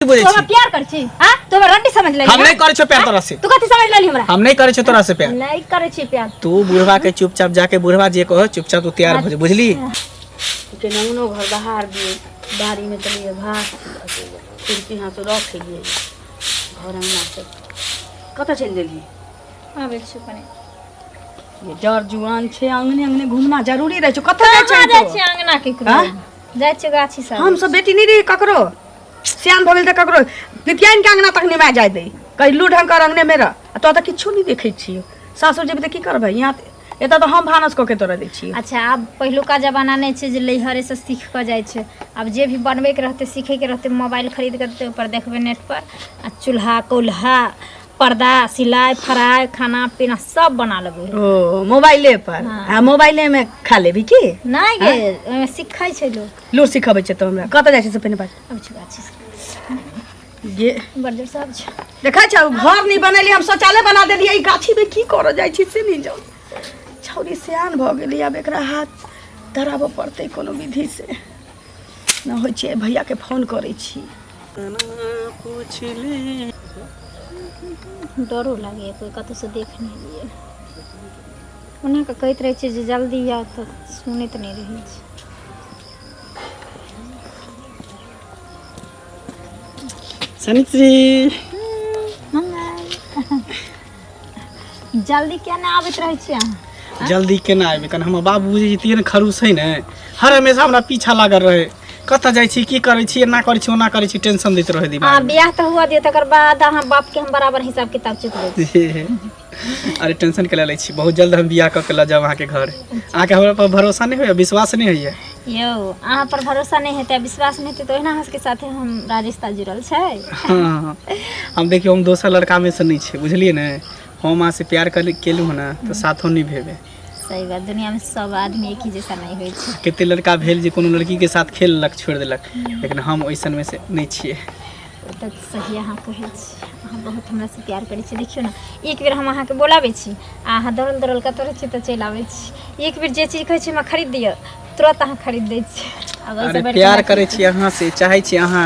बुझै तू हमरा छी प्यार कर छी हां तू हमरा रंडी समझ लेली हम नहीं करै छियो प्यार तोरा से तू कथी समझ लेली हमरा हम नहीं करै छियो तोरा से प्यार नहीं करै छी प्यार तू बुढ़वा के चुपचाप जाके बुढ़वा जे कहो चुपचाप तू तैयार हो जा बुझली के अंगनो घर बहार दिए बाड़ी में तलिए भात खिड़की हाथ रख लिए घर अंगना से कतऽ चलि गेलियै आबै छी कने ये जर जुआन छै अंगने अंगने घूमना जरूरी रहै छै कतऽ जाइ कहाँ छै जाइ छी अंगना के आँय? जाइ छी गाछी सब हम सब बेटी नहि रही ककरो सियान भऽ गेल तऽ ककरो पितियाइन के अंगना तक नहि माय जाय दै कही लू ढंग कर अंगने मे रह आ तो तऽ किछो नहि देखै छियै सासुर जेबही तऽ की करबै यहाँ एतऽ तऽ हम भानस कऽ के तोरा दै छियै अच्छा आब पहिलुका जमाना नहि छै जे लैहरेसँ सीख कऽ जाइ छै आब जे भी बनबैके रहतै सीखैके रहतै मोबाइल खरीद कऽ देतै ओहिपर देखबै नेटपर आ चूल्हा कोल्हा पर्दा सिलाई फराई खाना पीना सब बना लेबै ओ मोबाइले पर आ मोबाइले मे खा लेबही की नहि गे ओहिमे सीखै छै लोक लूर सिखबै छै तो हमरा कतऽ जाइ छै से पहिने बाज आबै छै गाछी से। गे बड़ जोर सब छै देखै छौ घर नहि बनेली हम शौचालय बना देलियै ई गाछीमे की करऽ जाइ छी से नहि जाउ छौरी सियान भऽ गेली आब एकरा हाथ धराबऽ पड़तै कोनो विधि से न होइ छै भैयाके फोन करै छी डरो लागैए कोइ कतहुसँ देख नहि लिए ओना कऽ कहैत रहै छियै जे जल्दी आउ तऽ सुनैत नहि रहै छै सनित्री जल्दी किया नहि आबैत रहै छियै अहाँ जल्दी केना आबि कन हमर बाबू जे तेहन खरूस है ने हर हमेशा हमरा पीछा लागल रहे कतऽ जाइ छी की करै छी एना करै छी ओना करै छी टेंशन दैत रहै अहाँ दिमाग बियाह तऽ हुआ दियौ तकर बाद अहाँ बापके हम बराबर हिसाब किताब चुकबै अरे टेंशन के लै छी बहुत जल्द हम बियाह कऽ के लऽ जायब अहाँके घर अहाँके हमरा पर भरोसा नहि होइए विश्वास नहि होइए यौ अहाँ पर भरोसा नहि हेतै विश्वास नहि हेतै तऽ ओहिना अहाँ सबके साथे हम राजस्ता जुड़ल छै हँ हम देखियौ हम दोसर लड़कामे से नहि छियै बुझलियै ने हम अहाँसँ प्यार कर केलहुँ हँ ने तऽ साथो निभेबै सही बात दुनियामे सब आदमी एक ही जैसा नहि होइ छै कते लड़का भेल जे कोनो लड़कीके साथ खेललक छोड़ि देलक लेकिन हम ओइसनमे से नहि छियै ओ तऽ सही अहाँ कहै छी अहाँ बहुत हमरासँ प्यार करै छी देखियौ ने एक बेर हम अहाँके बोलाबै छी आ अहाँ दौड़ल दौड़ल कतहु रहै छी तऽ चलि आबै छी एक बेर जे चीज कहै छी हमरा खरीद दिअ तुरत अहाँ खरीद दै छी आब एहिसँ अरे बढ़ि कऽ प्यार हमरा करै छी अहाँ से चाहै छी अहाँ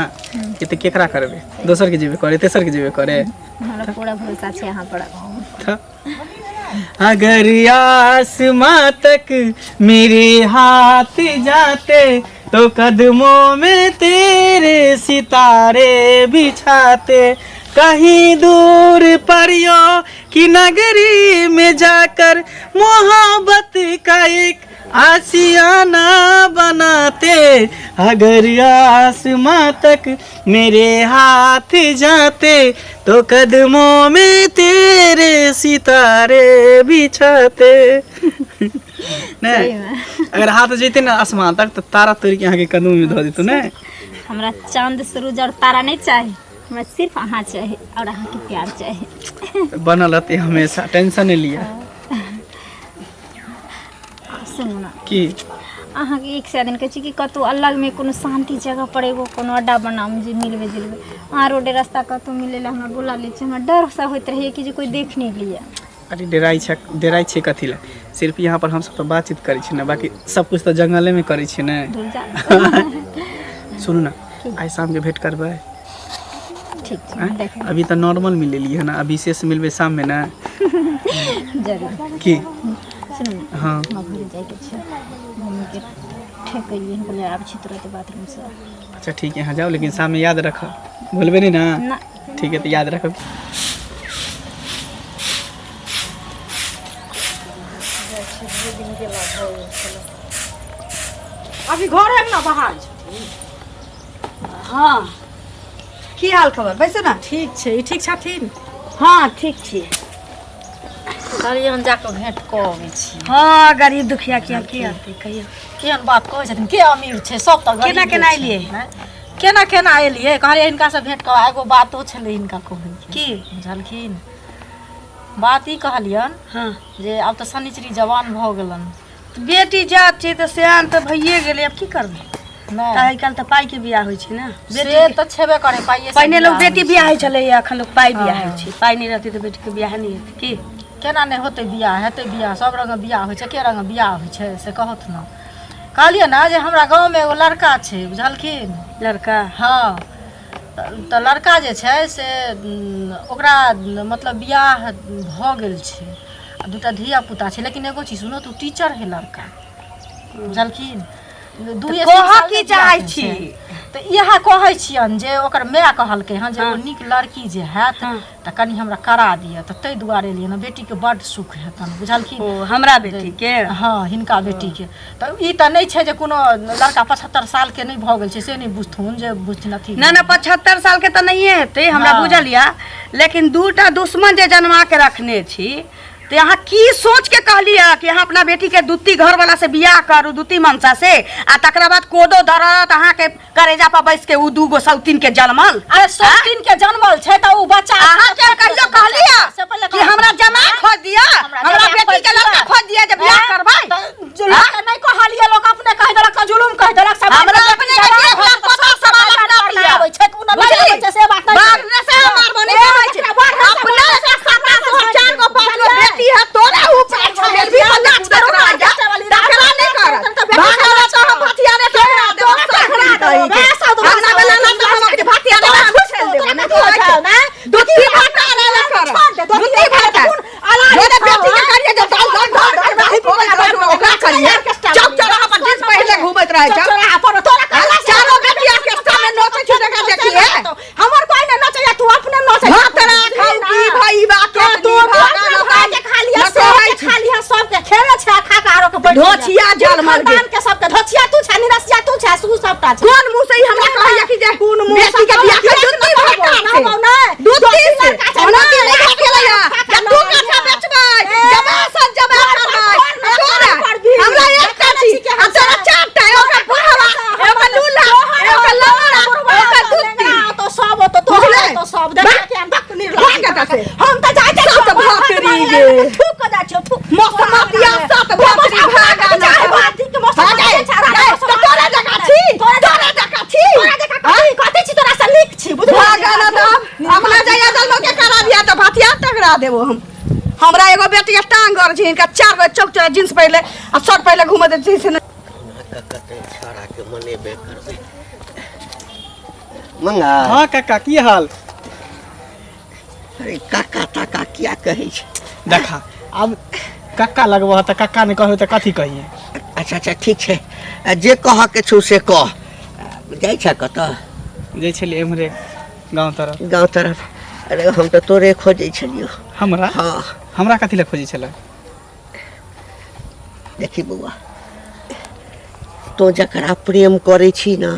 के तऽ केकरा करबै दोसरके जेबै करे तेसरके जेबै करे हमरा पूरा भरोसा छै अहाँ पर था अगर आसमां तक मेरे हाथ जाते तो कदमों में तेरे सितारे बिछाते कहीं दूर परियों की नगरी में जाकर मोहब्बत का एक आशियाना बनाते अगर आसमां तक मेरे हाथ जाते तो कदमों में तेरे सितारे बिछाते नहीं अगर हाथ जैते ना आसमान तक तो तारा तोड़ के अहाँके कदम में धऽ देतौ ने हमरा चांद सूरज और तारा नहीं चाही हमरा सिर्फ अहाँ चाही और अहाँके प्यार चाही बनल रहते हमेशा टेंशन नहीं लिया सुनू ने की अहाँके एक सए दिन कहै छी कि कतहु अलगमे कोनो शान्ति जगह पर एगो कोनो अड्डा बनाउ जे मिलबै जुलबै अहाँ रोडे रास्ता कतहु मिलै लए हमरा बुला लै छी हमरा डर सा होइत रहैए कि जे कोइ देख नहि लिअ अरे डराइ छै डराइ छियै कथी लए सिर्फ यहाँ पर हमसब तऽ बातचीत करै छी ने बाकी सब कुछ तऽ जंगलेमे करै छियै ने दूर जा सुनू ने आइ शामके भेंट करबै ठीक छै आँय? देख अभी तऽ नॉर्मल मिलेलियै हन अभी विशेष मिलबै शाममे ने जरूर की सुनू ने हँ हमरा घरे जाइके छै मम्मीके ठेकलियै हन कहलियै आबै छी तुरत बाथरूमसँ अच्छा ठीक है यहाँ जाओ लेकिन शाममे याद रखब भूलबै नहीं ना ना ठीक है तो याद रखब अभी घर है ना बाहर हाँ की हाल खबर बैसू ना ठीक छै ई ठीक छथिन हाँ ठीक छी कहलियै हम जाकऽ भेंट कऽ अबै छी हाँ गरीब दुखिया किया की हेतै कहियौ केहन बात कहै छथिन के अमीर छै सब तऽ गरीबे केना केना छै। एलियै? आँय? केना केना एलियै कहलियै हिनकासँ भेंट कऽ एगो बातो छलै हिनका कहै की बुझलखिन बात ई कहलियनि हाँ जे आब तऽ शनिचरी जवान भऽ गेलनि तऽ बेटी जात छै तऽ सियान तऽ भइए गेलै आब की करबै नहि तऽ आइ काल्हि तऽ पाइके बियाह होइ छै ने से तऽ छेबे करै पाइए से पहिने लोक बियाह बेटी होइ बियाह होइ छलैए एखन लोक पाइ बियाह होइ छै पाइ नहि रहतै तऽ बेटीके बियाह नहि हेतै की छै। केना नहि होतै बियाह हेतै बियाह सब रंग बियाह होइ छै के रंग बियाह होइ छै से कहत ने कहलियै ने जे हमरा गाँवमे एगो लड़का छै बुझलखिन लड़का हँ तऽ लड़का जे छै से ओकरा मतलब बियाह भऽ गेल छै आ दूटा धिया पुता छै लेकिन एगो चीज सुनू तऽ ओ टीचर है लड़का बुझलखिन दुए कहऽ साल की नहि बियाह चाहै भेल छी? छै। तऽ इएह कहै छियनि जे ओकर माय कहलकै हँ जे एगो नीक लड़की जे हैत तऽ कनि हमरा करा दिअ तऽ ताहि दुआरे एलियै ने बेटीके बड्ड सुख हेतनि बुझलखिन ओ हमरा बेटीके हँ हिनका बेटीके तऽ ई तऽ नहि छै जे कोनो लड़का 75 सालके नहि भऽ गेल छै से नहि बुझथुन जे बुझथिन अथी ना ना 75 साल के तऽ नहिए हेतै हमरा हँ। बुझल यऽ लेकिन दूटा दुश्मन जे जन्मा के रखने छी तऽ अहाँ की सोच के कहलियै कि अहाँ अपना बेटी के दूती घर वाला से बियाह करू दूती मनसा से आ तकरा बाद कोदो दरत अहाँ के करेजा पर बैस के उ दूगो सौतीन के जन्मल अरे सौतीन के जन्मल छै तऽ उ बच्चा अहाँ के कहियो कहलियै से पहिले कि हमरा जमा खोज दिअ हमरा हमरा जमा बेटी खोज के लड़का दिअ। खोज दिअ जे बियाह करबै जे लोक नहि कहलियै लोक अपने कहि देलक तऽ जुलुम कहि देलक सब हमरा अपने के एक लाख पचास सवा लाख ना नहि दिअ आबै छै कोनो नहि बुझली? आबै छै से बात नहि छै। बाप रे से हमार मने कहै छै अपना से सत्ता से चार गो पांच गो बेटी है तोरा ऊपर छेल भी नाच कर रहा है तकरा नहीं कर भागल तो हम भथिया ने तकरा देबो हमरा बेला ना तो हम अपने भथिया ने हम छेल देबो नहीं कहै छै दूती भाटा ना कर दूती भाटा जोरे बेटी के करिए जे दाल दाल दाल ओकरा करिए चौक चौराहा पर जींस पहले घूमत रहे चौक छै चौराहा पर तोरा कहला से चारो बेटी ऑर्केस्ट्रा में नोचै छै देखा देखिए हमर कोई ने नचैया तू अपने नचै भात राखौ की भई बा तू केतनी भागा भागे खा लिया सबके खा लिया सबके खेले छै खा के आरो के बैठ धोछिया जलमल गे। खानदान के सबके धोछिया तू छै निरसिया तू छै सू सबटा छै कोन मुंह से ई हमरा कहैया कि जे कोन मुंह से बेटी के बियाह के दूती भाटा ना बाऊ ना दूती से लड़का छै, ओना ना, के नहीं खेलैया खा जे दू कट्ठा बेचबै जमा सब जमा करबै तोरा हमरा एकटा छी आ तोरा चारटा ओकर बुढ़वा ओकर लूला ओकर लौड़ा ओकर दूती तो सब तो तो बुझलै? तो सब देख के हम भक्त भाग एतऽ से। हम त जाइ छी सात भातरी गे। थूक के जाइ छी थूक मौसमतिया सात भातरी भागा ना चाहे भाती के मौसम भागे, जाए, तऽ तोरा जकाँ छी तोरा जकाँ छी तोरा जकाँ कथी कथी छी तोरा से नीक छी बुझलियै भागा ना तऽ अपना जइया दलमो के करा दिया तऽ भातिया टकरा देबो हम हमरा एगो बेटी के टांग गड़ छै हिनका चार गो चौक चौरा जींस पहिरले आ शर्ट पहिरले घूमत छै से कते छौड़ा के मनेबे करबै मंगा हाँ काका की हाल अरे काका ताका किया कहै छै देखा आब कक्का लगबह तऽ कक्का नहि कहबै तऽ कथी कहिए अच्छा अच्छा ठीक छै आ जे कहऽ के छौ से कह जाइ छ कतऽ जाइ छलियै एम्हरे गाँव तरफ गाँव तरफ अरे हम तऽ तोरे खोजै छलियौ हमरा हँ हमरा कथी लए खोजै छलै देखी बौआ तोँ जकरा प्रेम करै छी ने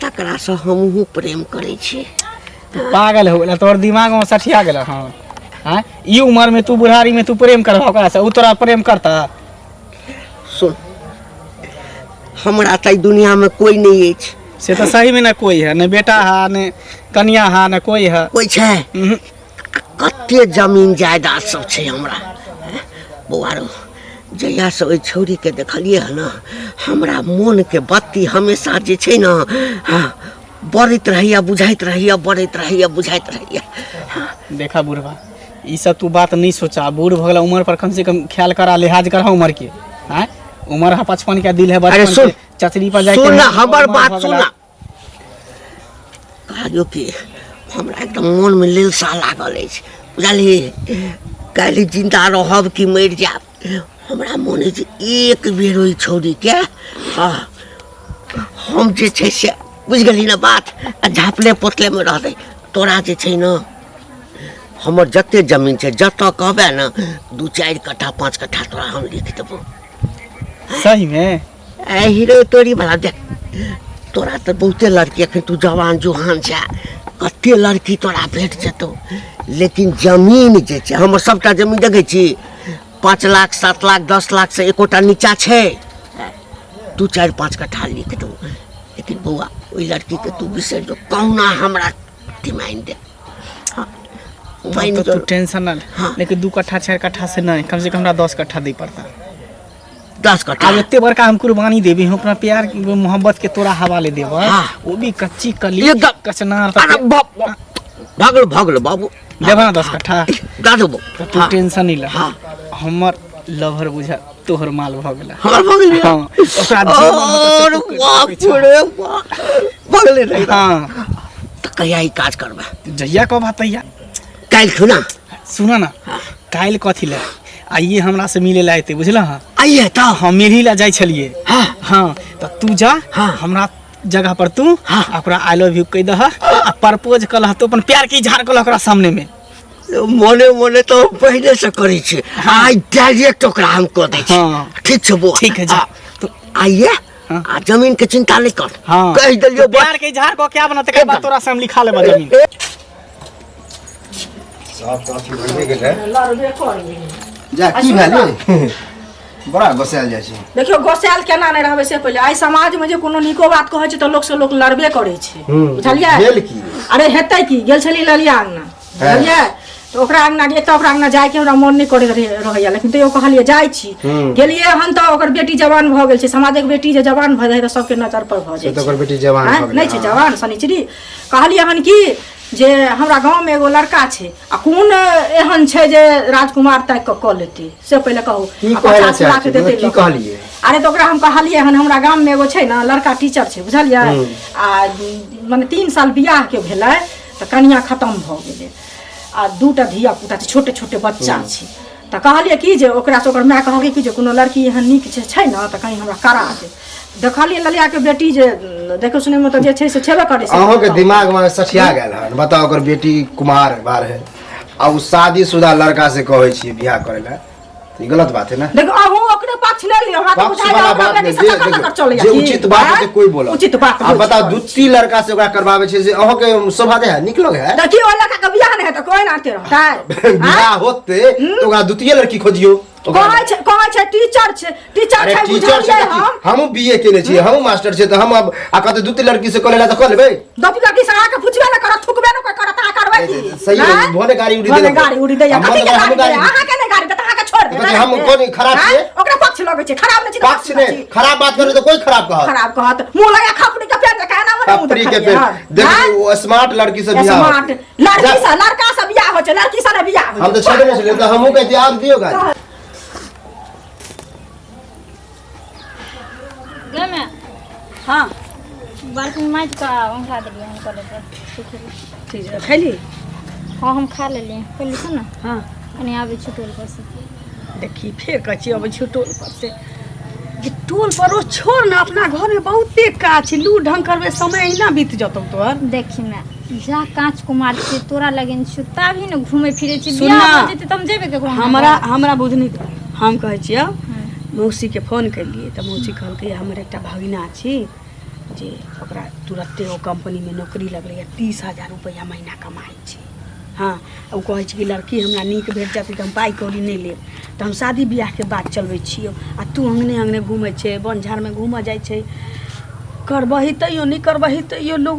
तकरासँ हमहूँ प्रेम करै छी तू पागल हो गेला तोहर दिमाग में सठिया गेल हँ आँय ई उम्र में तू बुढ़ारी में तू प्रेम करबह ओकरा से उ तोरा प्रेम करता सुन हमरा तऽ एहि दुनियामे कोइ नहि अछि से तऽ सही में ना कोई है ने बेटा है ने कनिया है ने कोई है कोइ छै उहुं। कते जमीन जायदाद सब छै हमरा बौआ रौ जहियासँ ओहि छौड़ीके देखलियै हँ ने हमरा मोनके बत्ती हमेशा जे छै ने हँ बढ़ैत रहैए बुझाइत रहैए बढ़ैत रहैए बुझाइत रहैए देखा बुढ़वा ई सब तू बात नहीं सोचा बूढ़ भऽ गेला उम्र पर कम से कम ख्याल करा लिहाज करा उम्र के आँय उम्र है 55 के दिल है अरे बचपन सुन के चचरी पर जाके सुन ना हमर उम्र बात भऽ सुन गेला। ना कहलियौ कि हमरा एकदम मोनमे लिलसा लागल अछि बुझलिही काल्हि जिन्दा रहब कि मरि जायब हमरा मोन अछि एक बेर ओहि छौड़ीके हँ हम जे छै से बुझि गेलही ने बात आ झाँपले पोतलेमे रहतै तोरा जे छै ने हमर जते जमीन छै जतऽ कहबै ने 2 4 कट्ठा 5 कट्ठा तोरा हम लिख देबो सही में ए हीरो तोरी भला देख तोरा तऽ बहुते लड़की एखन तू जवान जुहान छै कते लड़की तोरा भेट जेतौ लेकिन जमीन जे छै हमर सबटा जमीन देखै छी 5 लाख 7 लाख 10 लाख से एकोटा नीचा छै 2 4 5 कट्ठा लिख दो लेकिन बौआ ओहि लड़की के तू बिसरि जो कहुना हमरा मानि दे हाँ, तब मानि तो जो तू टेंशन ना ले हाँ। लेकिन 2 कट्ठा 4 कट्ठा से नहीं कम से कम हमरा 10 कट्ठा दे पड़ता 10 कट्ठा आब एते बड़का हम कुर्बानी देबी हम अपना प्यार मोहब्बत के तोरा हवाले देब हाँ। वो भी कच्ची कली एकदम। कचनार अरे बाप बाप। भगल भगल बाबू देबा ना 10 कट्ठा दऽ देबो तो तू हाँ। टेंशन नहीं ले हाँ। हमर लवर बुझा तोहर माल भऽ गेला। हमर भऽ गेलै? हाँ, ओकरा जे मन होतौ से और तू करि बाप सकै छह। रे बाप, भऽ गेलै रे। हाँ। तऽ कहिया ई काज करबै? जहिया कहबा तहिया। काल्हि खुना। सुन ना, काल्हि कथी लए, आइए हमरा से मिले ला एतै, बुझल? हँ। आइए तऽ? हम मिलही ला जाइ छलियै। हाँ। हाँ, तऽ तू जा। हाँ। हमरा जगह पर तू। हाँ। आ ओकरा I love you कहि दह आ प्रपोज कलह, तू अपन प्यार के इजहार कलह ओकरा सामने में। मोने मोने तऽ हम पहिले से करै छी, आइ डायरेक्ट ओकरा हम कऽ दै छी। हाँ। ठीक छै बौआ। ठीक है, जा। तू आइए। हाँ। आ जमीन के चिंता नहीं कर। हाँ। कहि देलियौ। तू प्यार के इजहार कऽ के आब ना, तकर बाद तोरा से हम लिखा लेबऽ जमीन। सब तऽ अथी भइए गेलै। लड़बे करी। जा, की भेलै? बड़ा गोसायल जाइ छै। देखियौ, गोसायल केना नहि रहबै से पहिले। आइ समाजमे जे कोनो नीको बात कहै छै तऽ लोक से लोक लड़बे करै छै, बुझलियै? भेल की? अरे हेतै की, गेल छलियै ललिया अङ्गना, बुझलियै? तऽ ओकरा अङ्गना, एतऽ ओकरा अङ्गना जायके हमरा मोन नहि करैत रहैया, लेकिन तैयो कहलियै जाइ छी। गेलियै हन तऽ ओकर बेटी जवान भऽ गेल छै। समाजक बेटी जे जवान भऽ जाइ तऽ सबके नजर पर भऽ से जाइ तऽ छै। ओकर बेटी जवान आँय? भऽ गेलै। नहि छै जवान शनिचरी। कहलियै हन कि जे हमरा गाँवमे एगो लड़का छै, आ कोन एहन छै जे राजकुमार ताकि कऽ कऽ लेतै, से पहिले कहू। की आ कहै लए 50 लाख चाहै छी? देतै की लऽ कऽ। कहलियै? अरे तऽ ओकरा हम कहलियै हन, हमरा गाममे एगो छै ने लड़का, टीचर छै, बुझलियै? आ मने 3 साल बियाहके भेलै तऽ कनिया खतम भऽ गेलै, आ 2टा धिया पुता छै, छोटे छोटे बच्चा छै। तऽ कहलियै कि जे ओकरासँ ओकर माय कहलकै कि जे कोनो लड़की एहन नीक छै छै ने तऽ कहीं हमरा करा दे। देखलियै ललियाके बेटी जे देखै सुनैमे तऽ जे छै से छेबे करै से। अहूँके दिमाग में सठिया गेल हन। बताउ, ओकर बेटी कुमार बार है आ उ शादीशुदा लड़का से कहै छियै बियाह करै लए, तऽ ई गलत बात है ना? देखो, अहूँ ओकरे पक्ष नहि लियौ। हमरा तऽ पक्ष बुझाइए वाला ओकरा बात बेटी नहि से जे टक्कर देखियौ, टक्कर चलैया जे की? उचित बात आँय? है कोई बोला उचित बात आ होइ छै। बताउ, दुत्ती लड़का से ओकरा करबाबै छै से अहाँके शोभा दे है? नीक लगे है? देखियौ, ओहि लड़का के बियाह नहि हेतै, कोई ना रहतै? बियाह होते तऽ ओकरा द्वितीय लड़की खोजियौ ओकरा। कहै छै टीचर छै, टीचर अरे छै। टीचर छै बुझलियै? तऽ की? हम हमहूँ बीए केने छियै, हमहूँ मास्टर छियै, तऽ हम अब आ कहते द्वितीय लड़की से कऽ लेला तऽ कऽ लेबै? दोती लड़की से अहाँके पुछबे नहि करत, थुकबे नहि कोइ करत, अहाँ करबै की? सही है। आँय? भने गाड़ी उड़ी भने देलक। गाड़ी उड़ी दैया। हम कथी के हम गाड़ी गाड़ी दैया? अहाँके नहि गाड़ी देत, अहाँके छोड़ देत। कथी हम कोन खराब आँय? छियै? ओकरा पक्ष लगै छै। खराब नहि छै तऽ पक्ष नहि, लगै छै। खराब बात करबै तऽ कोई खराब कहत। खराब कहत। मुँह लगा खपड़ी के पेड़ जकाँ एना मने मुँह खपरी के देखलियै पेड़ हन। देख। आँय? वो स्मार्ट लड़की से बियाह स्मार्ट होतै। लड़की जा। से लड़का से बियाह होइ छै, लड़की से नहि बियाह होइ हम तऽ छै। छेबे नहि छलियै तऽ हमहूँ कहतियै आब दियौ गाड़ी। गमे। हाँ। बाल्टी माटि कऽ ओंघरा देलियै हन कले पर सुखै लए। ठीक छै, खैली? हाँ, हम खा लेलियै। कहली सुन ने। हाँ। कनि आबै छी टोल पर से। देखी, फेर कहै छी अबै छी टोल पर से। जे टोल पड़ोस छोड़ ने, अपना घरमे बहुते काज छै, लू ढंग करबै, समय अहिना बीत जतौ तोहर। देखी मैं जा काँच कुमार छी, तोरा लगन छी तभी ने घूमे फिरे छी। सुन बियाह ना। भऽ जेतै तऽ हम जेबै केकरो अंगना? हमरा हमरा बुझनी, हम कहै छियौ, मौसीके फोन केलियै तऽ मौसी कहलकै हमर एकटा भगिना छी जे ओकरा तुरत्ते ओ कम्पनीमे नौकरी लगलैए, 30,000 रुपैआ महीना कमाइ छै। हँ, ओ कहै छै कि लड़की हमरा नीक भेट जेतै तऽ हम पाइ कौड़ी नहि लेब, तऽ हम शादी बियाहके बात चलबै छियौ। आ तू अङ्गने अङ्गने घूमै छै, वन झाड़मे घूमऽ जाइ छै। करबही तैयो, नहि करबही तैयो लोग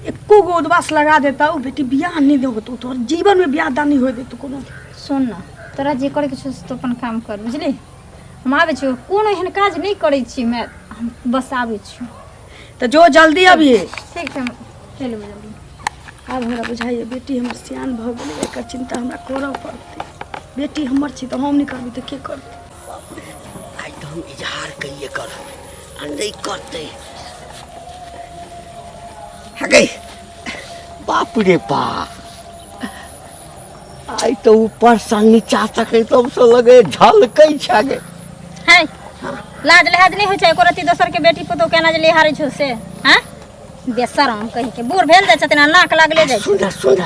एको गो उदबास लगा देतौ, बेटी बियाह नहि देबो तऽ तोहर जीवनमे बियाह दान नहि होइ देतौ कोनो। सुन ने, तोरा जे करैके छौ से तू अपन काम कर, बुझली? हम आबै छियौ। कोनो एहन काज नहि करै छी मैं, हम बस आबै छियौ। तऽ जो, जल्दी अबिहे। ठीक छै, हम चलि अयबै जल्दी। आब हमरा बुझाइए बेटी हमर सियान भऽ गेलै, एकर चिन्ता हमरा करऽ पड़तै। बेटी हमर छी तऽ हम नहि करबै तऽ के करतै? आइ तऽ हम इजहार कहिए करब आ नहि करतै हगे। बाप रे बाप, आइ तऽ ऊपरसँ नीचा तक एकदम से लगे झलकै छै गे। है, लाज लिहाज नहि होइ छै एको रत्ती? दोसर के बेटी पुतोह केना जे लिहारै छौ से? हैं, बेशरम कहि के, बूढ़ भेल जाइ छथिन आ नाक लागले जाइ छै। सुन सुन,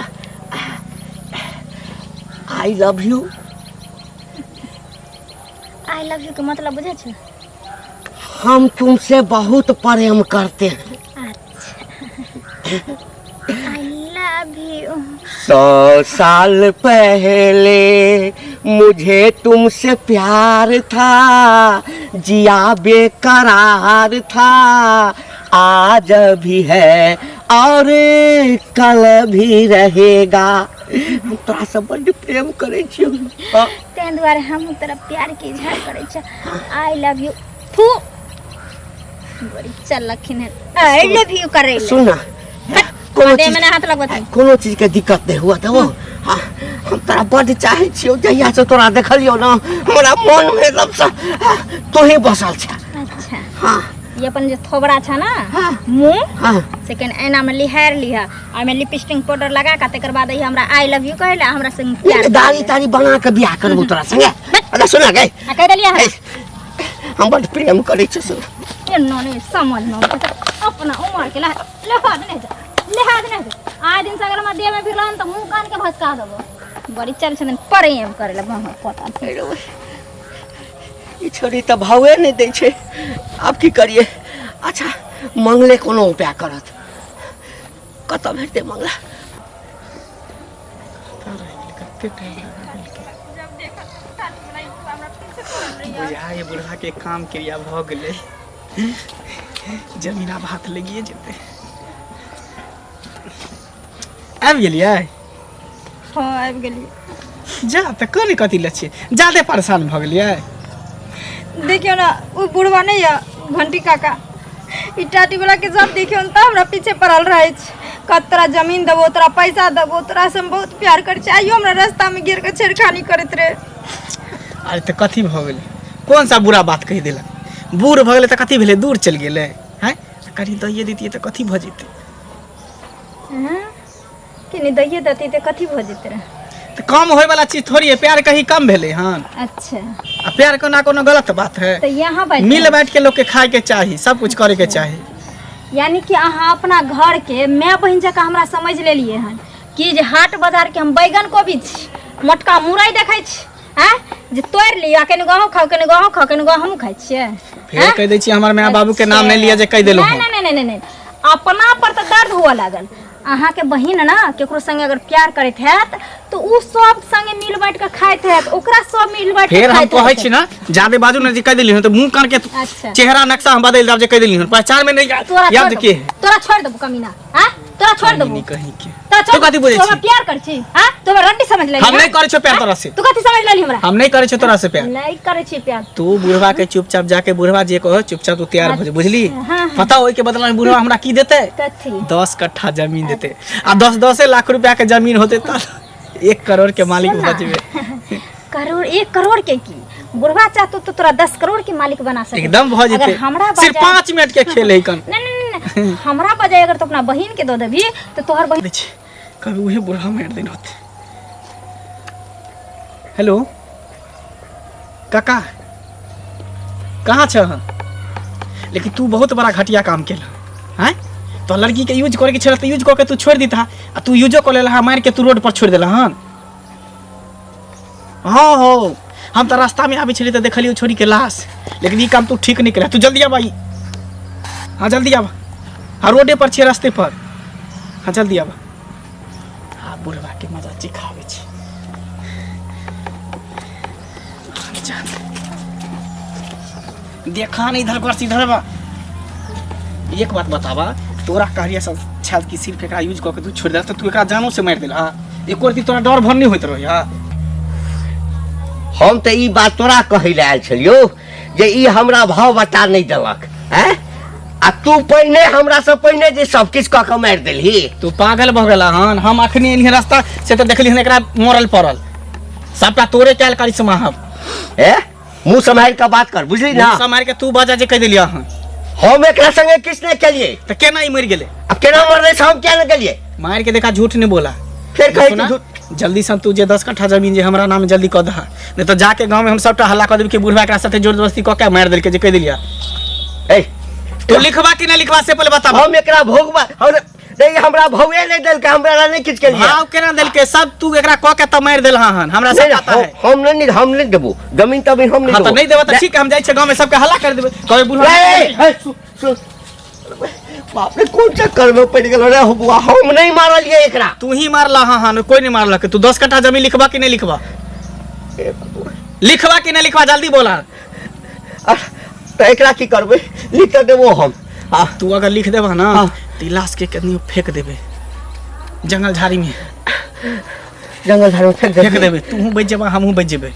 I love you. I love you के मतलब बुझै छै? हम तुमसे बहुत प्रेम करते हैं। I love you. 100 साल पहले मुझे तुमसे प्यार था, जिया बेकरार था, आज भी है और कल भी रहेगा। हम तोरा से बड्ड प्रेम करै छियौ। हाँ। ताहि दुआरे हमहूँ तोरा प्यार के इजहार करै छी, I love you. फू, बड़ी चलखिन है I love you करै लए। सुन ना। कोनो देह चीज में ना हाथ लगबत कोनो चीज के दिक्कत नहीं हुआ देबो। हाँ, हम तोरा बड्ड चाहै छियौ, जहिया से तोरा देखलियौ ना हमरा मन में एकदम से तोही बसल छ। अच्छा। हाँ। ये अपन जे थोबड़ा छ ना हाँ। मुंह हाँ से कन ऐना में लिहार लिहा आ में लिपस्टिक पाउडर लगा के तकर बाद ई हमरा I love you कहेला हमरा संग प्यार नहीं, दाढ़ी ताड़ी बना के बियाह करबो तोरा संगे। अरे सुना गई आ कह देलियै ए, हम बड्ड प्रेम करै छी सुन। ए नने समझ न अपना उमर के लिहाज नहीं जा लिहाज नहीं जा। आए दिन से अगर हमरा देह में फिरलन त मुंह कान के भसका देबो। बड़ी चल छथिन प्रेम करेला बहुत पता नहीं। अरे ओए, ई छोरी तऽ भावे नहि दै छै, आब की करिए? अच्छा मंगले कोनो उपाय करत, कतऽ भेटतै मंगला? बुझाए बुढ़ा के काम क्रिया भऽ गेलै, जमीन आब हाथ लगिए जेतै। आबि गेलियै? हाँ आबि गेलियै। जा तऽ कने कथी लए छियै, जादे परेशान भऽ गेलियै? देखियौ ना ओ बुढ़वा नहीं है घंटी काका, ई टाटी वाला के सब देखियौ न तऽ हमरा पीछे पड़ल रहै छै, कत तोरा जमीन देबो, तोरा पैसा देबो, तोरा से हम बहुत प्यार करै छी, आइयो हमरा रास्ता में गिर के छेड़खानी करैत रहे। अरे तऽ कथी भऽ गेलै, कौन सा बुरा बात कहि देलक? बूढ़ भऽ गेलै तऽ कथी भेलै, दूर चलि गेलै? हैं कनि दैए दैतियै तऽ कथी भऽ जेतै? कनि दैए देती तऽ कथी भऽ जेतै रहे? तऽ कम होय वाला चीज थोड़ी है, प्यार कहीं कम भेलै हन? अच्छा। आ प्यार कोना कोनो गलत बात है? तऽ यहाँ बैठ मिल बाँट के लोग के खाए के चाही, सब कुछ करे के चाही। यानी कि अहाँ अपना घर के माय बहिन जकाँ हमरा समझ लेलियै हन कि जे हाट बाजार के हम बैगन कोबी छी, मोटका मुरई देखै छी आँय जे तोड़ि लिअ, कनि गहूँ खाउ, कनि गहूँ खाउ, कनि गहूँ खाइ छियै। फेर कहि दै छी हमर माय बाबू के नाम नहि लिअ जे कहि देलहुँ नहीं हम। नहीं नहीं नहीं नहीं, अपना पर तऽ दर्द हुअ लागल। अहाँके बहिन ना केकरो संगे अगर प्यार करैत हैत तऽ उ सब संगे मिल बाँटि कऽ खाइत हैत, ओकरा सब मिल बाँटि कऽ फेर हम खाइत कहै हैत। छी ना जादे बाजू ने जे कहि देली हन तऽ मुँह कान के अच्छा। चेहरा नक्शा हम बदलि देब जे कहि देली हन, पहचान में नहीं तोरा याद छोड़ के देबो, तोरा छोड़ देबो कमीना, हाँ तोरा छोड़ देबो। नहीं कहीं के तोरा छोड़ तू कथी बुझै तू हमरा छी? प्यार कर छी, हाँ तू हमरा रंडी समझ लेली? हम नहीं करै छियौ प्यार तोरा से। तू कथी समझ लेली हमरा? हम नहीं करै छियौ तोरा से प्यार। नहीं करै छी प्यार। तू बुढ़वा के चुपचाप जाके बुढ़वा जे कहो चुपचाप तू तैयार हो जा, बुझली? हाँ। पता ओहि के बदला में बुढ़वा हमरा की देतै? कथी? 10 कट्ठा जमीन देतै, आ 10-10 लाख रुपया के जमीन होतै तऽ 1 करोड़ के मालिक भऽ जेबै। करोड़ 1 करोड़ के की बुढ़वा चाहतो तो तोरा 10 करोड़ के मालिक बना सकै एकदम भऽ जेतै। अगर हमरा सिर्फ 5 मिनट के खेल है कन। नहीं नहीं नहीं, हमरा बजाय अगर तू अपना बहिन के दऽ देबही तऽ तोहर बहिन दै छी कभी उहे बुढ़वा मारि देने होतै। हेलो काका कहाँ छ? लेकिन तू बहुत बड़ा घटिया काम केला हैं, तो लड़की के यूज करे के छल तऽ यूज कऽ के तू छोड़ि दिता, आ तू यूजो कऽ लेलह, मारि के तू रोड पर छोड़ि देलह हन। हाँ हो, हम तऽ रास्ता में आबै छलियै तऽ देखलियै छोरी के लाश, लेकिन ई काम तू ठीक नहीं केलह, तू जल्दी आब आई। हाँ जल्दी आब, हाँ रोडे पर छियै, रास्ते पर, हाँ जल्दी आब। हाँ बुढ़वा के मजा चिखाबै छी। देखा नहीं इधर कर इधर बा। एक बात बतावा, तोरा कहलिया सब छल कि सिर्फ एकरा यूज कऽ के तू छोड़ि देला तऽ तू एकरा जानो से मारि देला, एको रत्ती तोरा डर भर नहीं होइत रहै? हम तऽ ई बात तोरा कहै लए आयल छलियौ जे ई हमरा भाव बता नहि देलक हैं, आ तू पहिने हमरा से पहिने जे सब किछु कऽ के मारि देलही। तू पागल भऽ गेला हन, हम अखनी एलियै रास्ता से तऽ देखली हन एकरा मरल पड़ल, सबटा तोरे कैल करिश्मा हम। ए मुँह सम्हारि कऽ बात कर, बुझली ना? मुँह सम्हारि के तू बजा जे कहि देलियै हन। हम एकरा संगे किछु नहि केलियै। तऽ केना ई मरि गेलै? अब केना मरलै से हम किया नहि गेलियै? मारि के देखा झूठ नहीं बोला। फेर कहै सुना, छी झूठ। जल्दी से तू जे 10 कट्ठा जमीन जे हमरा नाम जल्दी कऽ दह, नहीं तऽ जाके गाँव में हम सबटा हल्ला कऽ देब कि बुढ़वा एकरा साथे जोर जबरदस्ती कऽ के मारि देलकै जे कहि देलियै। ए तू लिखबा कि नहि लिखबा से पहिले बताब। हम एकरा भोगबा और नहीं हमरा भौए नहीं देलकै, हमरा नहीं किछु केलियै। भाव केना देलकै? सब तू एकरा कऽ के तऽ मारि देलहा हन, हमरा सब नहीं, पता है। हम नहीं देबो जमीन तमीन, हम नहीं हाँ तऽ देबो। नहीं देबो तऽ ठीक है, हम जाइ छियै गाँव में सबके हल्ला कर देबै, कहबै बुढ़वा। ए, ए, सुन, सुन। बाप रे कोन चक्कर में पड़ि गेलो रे बुआ, हम नहीं मारलियै एकरा। तू ही मारला हन, कोई नहीं मारलक। तू 10 कट्ठा जमीन लिखबा कि नहीं लिखबा? लिखबा कि नहीं लिखबा जल्दी बोला। तऽ एकरा की करबै? लिख तऽ देबो हम। तू अगर लिख देबह ना तऽ लाश के कनियो फेंक देबै जंगल झाड़ी में। जंगल झाड़ी में फेंक फेंक देबै, तूहू बचि जेबह हमहूँ बचि जेबै।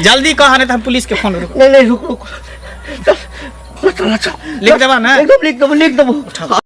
जल्दी कह नहीं तऽ हम पुलिस के फोन करू। नहीं नहीं रुक रुक, चल चल चल लिख देबह ना? एकदम लिख देबो, लिख देबो।